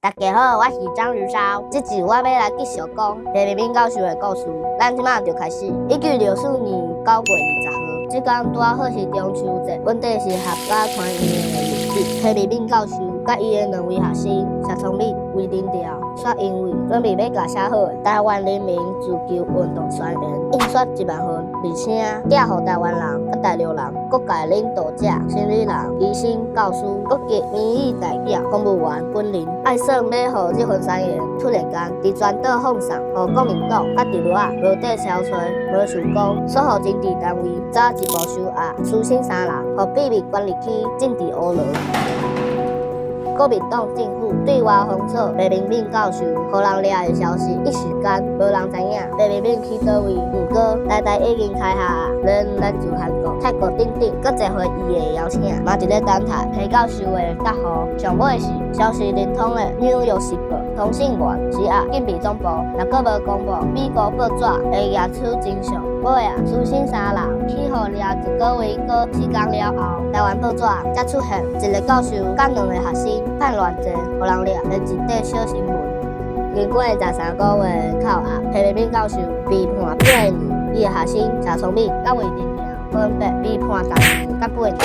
大家好，我是章魚燒。這集我欲來繼續講彭明敏教授的故事。咱這馬就開始。1964年9月20號，這工拄仔好是中秋節，本底是闔家團圓的日子。彭明敏教授佮伊的兩位學生謝聰敏、魏仁調，煞因為準備欲共寫好的台灣人民自救運動宣言印刷1萬份，而且寄予台灣人、佮大陸人、各界領導者、生理人、醫生、教師、各級民意代表、公務員、軍人，愛算欲予這份宣言突然間佇全島放送，予國民黨佮直落仔無底消吹，無想講所予政治單位早一步收押蘇姓三人，予秘密管理區政治烏羅。國民黨政府對外封鎖彭明敏教授，予人掠的消息，一時間無人知影彭明敏去佗位。毋過，台大已經開學啊，連來自韓國、泰國等等國際會議的邀請，嘛佇咧等待彭教授的答覆。上尾是消息靈通的《紐約時報》通訊員是啊，禁備總部若閣無公布美國報紙會舉出真相。尾啊，蘇姓三人去予掠一個月閣四工了後，台灣報紙才出現一个教授佮兩個學生叛亂罪，予人掠的一塊小新聞。經過13個月的扣押，彭明敏教授被判八年，伊的學生謝聰敏佮魏仁調分別被判3年佮8年。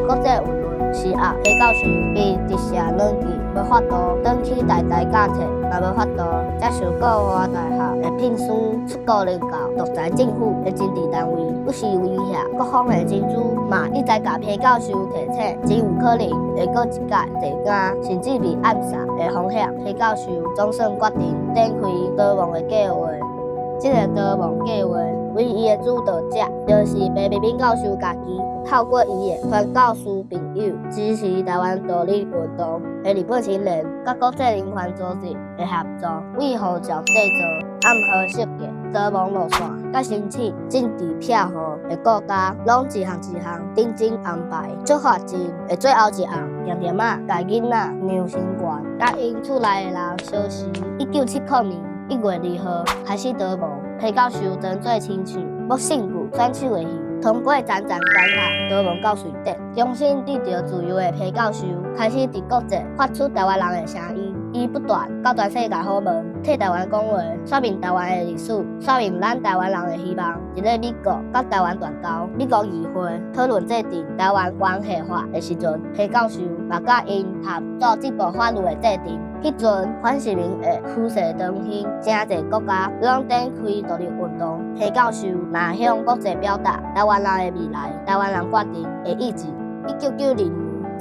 國際輿論是啊，彭教授被特赦兩次，無法度轉去台大教冊，嘛無法度接受國華大學的聘書，出國任教。獨裁政府的政治單位不時威脅各方的真主，嘛一再共彭教授提醒，真有可能會閣一屆坐監，甚至被暗殺的風險。彭教授總算決定展開逃亡的計劃。這个逃亡計劃唯一的主導者，就是彭明敏教授家己。透過伊的傳教士朋友支持台灣獨立運動的日本青年，佮國際人權組織的協助，為護照製造、暗號設計、逃亡路線，佮申請政治庇護的國家，攏一項一項認真安排。出發前的最後一項，定定仔共囡仔梁新源佮𪜶厝內的人相識。1970年1月2號開始逃亡，彭教授裝做親像欲勝過選手的戲，通過層層關卡逃亡到瑞典。終身得著自由的彭教授，開始佇國際發出台灣人的聲音。伊不斷到全世界訪問，替台灣講話，說明台灣的歷史，說明咱台灣人的希望。佇咧美國佮台灣斷交，美國議會討論制定台灣關係法的時陣，彭教授嘛佮𪜶合作這部法律的制定。彼陣反殖民的趨勢當興，誠濟國家攏展開獨立運動。彭教授嘛向國際表達台灣人的未來，台灣人決定的意志。1992年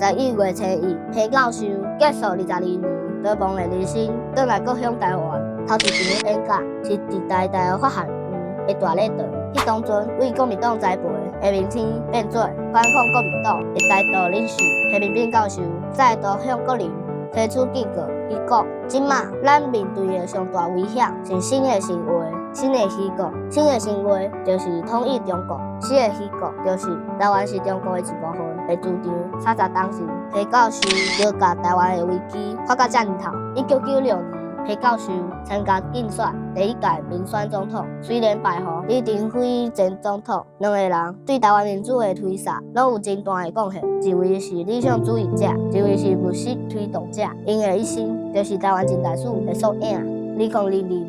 11月初一，彭教授結束22年逃亡的人生，轉來故鄉台灣。頭一場演講是佇台大法學院的大禮堂。彼當陣，為國民黨栽培的明星變做反抗國民黨的台獨領袖彭明敏教授，再度向國人提出警告。伊講：這馬咱面對的上大危險是新的神話、新的虛構。新的神話就是統一中國，新的虛構就是台灣是中國的一部分的主張。30冬前，彭教授就共台灣的危機看甲遮爾透。1996年，彭教授參加競選第一屆民選總統，雖然敗予李登輝前總統，兩个人對台灣民主的推捒攏有真大的貢獻。一位是理想主義者，一位是務實推動者。𪜶的一生就是台灣近代史的縮影。2002年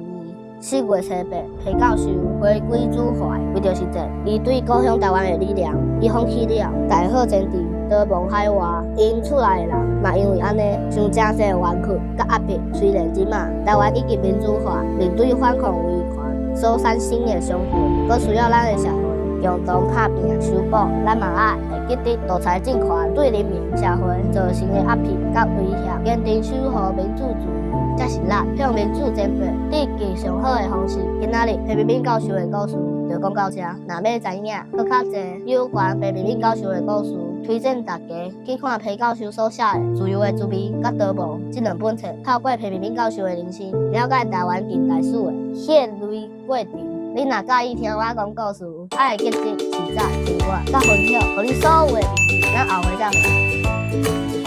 4月初八，彭教授回歸祖懷，為著實踐伊對故鄉台灣的理念，伊放棄了大好前程，逃亡海外。𪜶厝內的人嘛因為按呢，受誠濟冤屈佮壓迫。雖然這馬台灣已經民主化，面對反抗威權所產生的傷痕，閣需要咱的社會共同拍拚修補。咱嘛愛會記得獨裁政權對人民社會造成的壓迫佮威脅，堅定守護民主自由，才是咱向民主前輩致敬上好的方式。今仔日彭明敏教授的故事就講到這。若欲知影閣較濟有關彭明敏教授的故事，推薦大家去看彭教授所寫的《自由的滋味》佮《逃亡》這兩本冊，透過彭明敏教授的人生，了解台灣近代史的血淚過程。你若佮意聽我講故事，愛記得按讚、訂閱、佮分享，予你所有的朋友。咱後回再會。